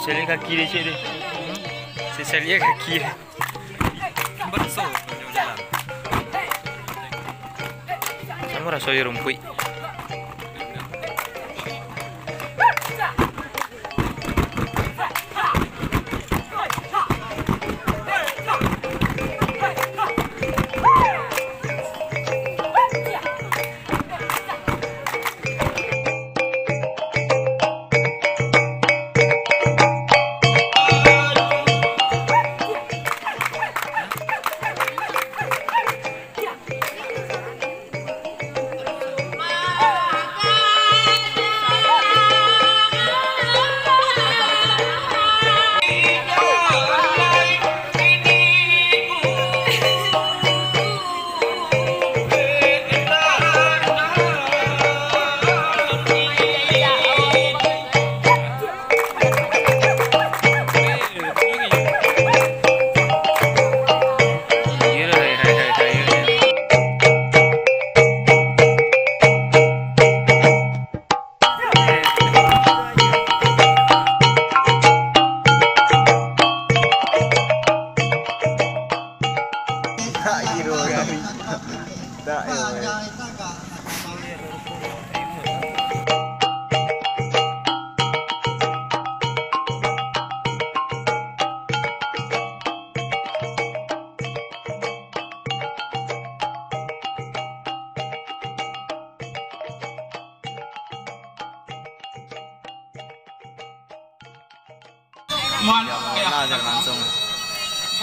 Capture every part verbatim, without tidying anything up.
Cari kaki dia, cik dia. Saya cari kaki dia. Sama raso di rumpuik.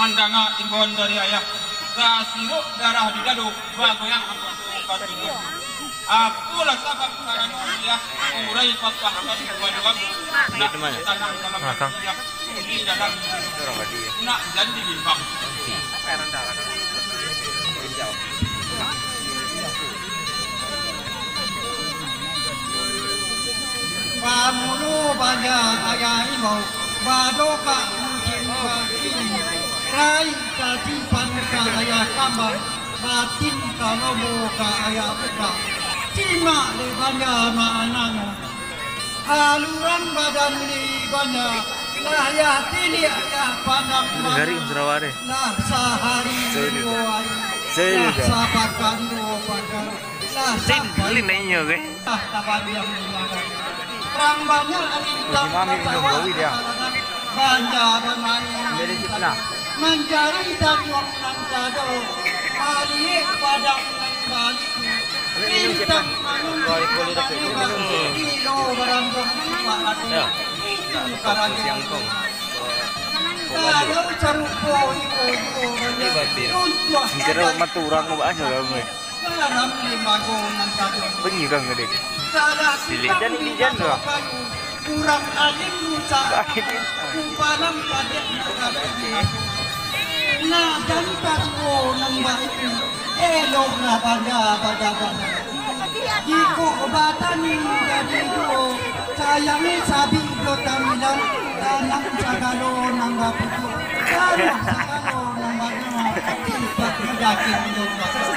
Mandanga imbauan dari ayah, tasirok darah di dado, bagoyang angku tu katuju. Apolah sabab karano ayah, urai papah tadi badoa, nak tanang dalam hati ayah, di dalam nak jadi bimbang. Pamulo bana ayah imbau, badokak musim bakini, rai tasimpan ka ayah kambang, batin ka lobo ka ayah bukak, simak dek bana maknanyo. Aluran badan di bana, lah yah tiliak yah pandang bana, lah sahari duo hari, lah sapakan duo pakan, lah sampai lah tabandiang di bana. Rang banyak rintang tasawa di kalangan, banja bamain mancari tanjuang nan tado, maliek padang nan balik. Rintang manunggu, ilo baranduang sifat ado, itu karajo. Kalau sarupo iko juo banyak, runtuah. Singkir mata urang ko banyak lah, meh. Dalam limbago nan tado. Bunyi urang gede. Salah silik dan lijan tu. Urang alim rusak, umpalan padek nagari. Nah, dan tasuo nan baitu, eloklah banja badagang. Jikok batani jadi duo, sayang sabik jo tambilan, tanam sagalo nan baputuak, tanam sagalo nan banyo, sifat daging jo basah.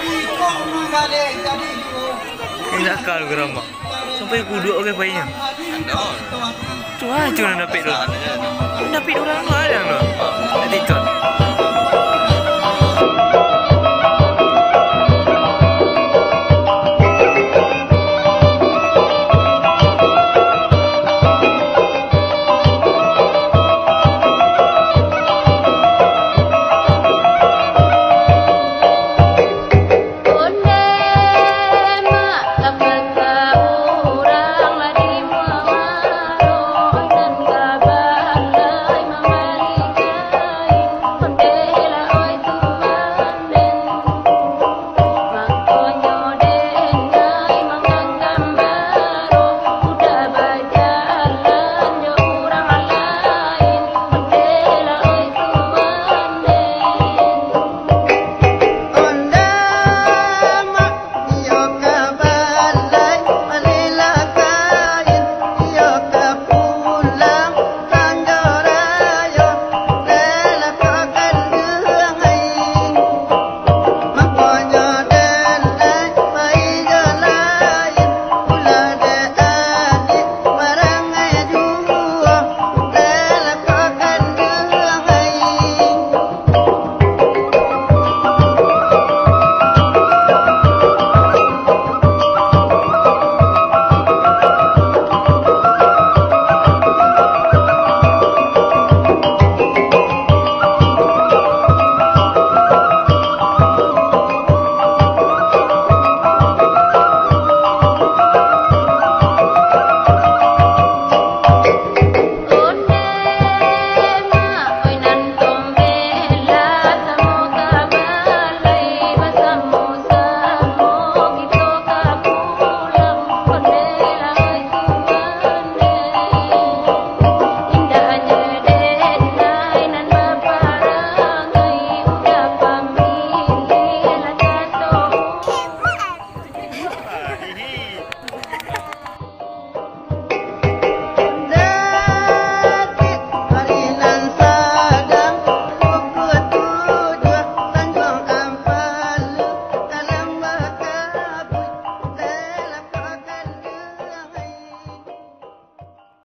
Jikok manggaleh jadi duo, indak akal geramak. Sampai kuduak pakai painyo. Tu aja nan dapik tu. Nan dapik urang tu aja tu. Nanti kau